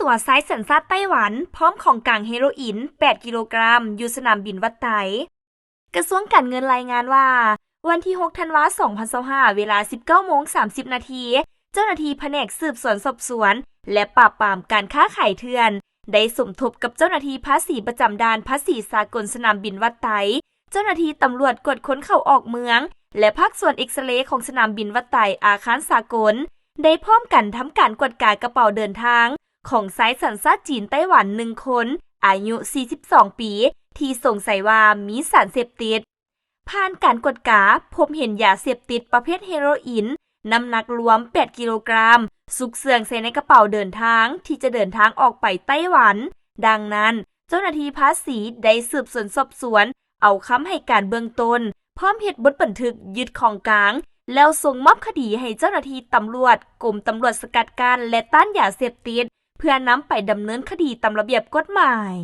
ຕົວຊາຍສັນຊາດໄຕ້ຫວັນ ພ້ອມຂອງກາງເຮໂຣອິນ ແປດກິໂລກຣາມ ຢູ່ສະໜາມບິນວັດໄຕ. ກະຊວງການເງິນລາຍງານວ່າ ວັນທີຫົກ ທັນວາ ສອງພັນຊາວຫ້າ ເວລາ ສິບເກົ້າໂມງ ສາມສິບນາທີ ເຈົ້າໜ້າທີ່ພະແນກສືບສວນສອບສວນ ແລະ ປາບປາມການຄ້າຂາຍເຖື່ອນ ໄດ້ສົມທົບກັບເຈົ້າໜ້າທີ່ພາສີປະຈຳດ່ານພາສີສາກົນສະໜາມບິນວັດໄຕ, ເຈົ້າໜ້າທີ່ຕຳຫຼວດກວດຄົນເຂົ້າອອກເມືອງ ແລະ ພາກສ່ວນເອັກສະເຣຂອງສະໜາມບິນວັດໄຕ ອາຄານສາກົນ ໄດ້ພ້ອມກັນທຳການກວດກາກະເປົາເດີນທາງຂອງຊາຍສັນຊາດຈີນໄຕ້ຫວັນໜຶ່ງຄົນ ອາຍຸສີ່ສິບສອງປີ ທີ່ສົງໄສວ່າມີສານເສບຕິດ. ຜ່ານການກວດກາ ພົບເຫັນຢາເສບຕິດປະເພດເຮໂຣອິນ ນ້ຳໜັກລວມ ແປດກິໂລກຣາມ ຊຸກເຊື່ອງໃສ່ໃນກະເປົາເດີນທາງທີ່ຈະເດີນທາງອອກໄປໄຕ້ຫວັນ. ດັ່ງນັ້ນ, ເຈົ້າໜ້າທີ່ພາສີໄດ້ສືບສວນສອບສວນ ເອົາຄຳໃຫ້ການເບື້ອງຕົ້ນ ພ້ອມເຮັດບົດບັນທຶກຍຶດຂອງກາງ ແລ້ວສົ່ງມອບຄະດີໃຫ້ເຈົ້າໜ້າທີ່ຕຳຫຼວດ ກົມຕຳຫຼວດສະກັດກັ້ນ ແລະ ຕ້ານຢາເສບຕິດ ເພື່ອນຳໄປດຳເນີນຄະດີຕາມລະບຽບກົດໝາຍ.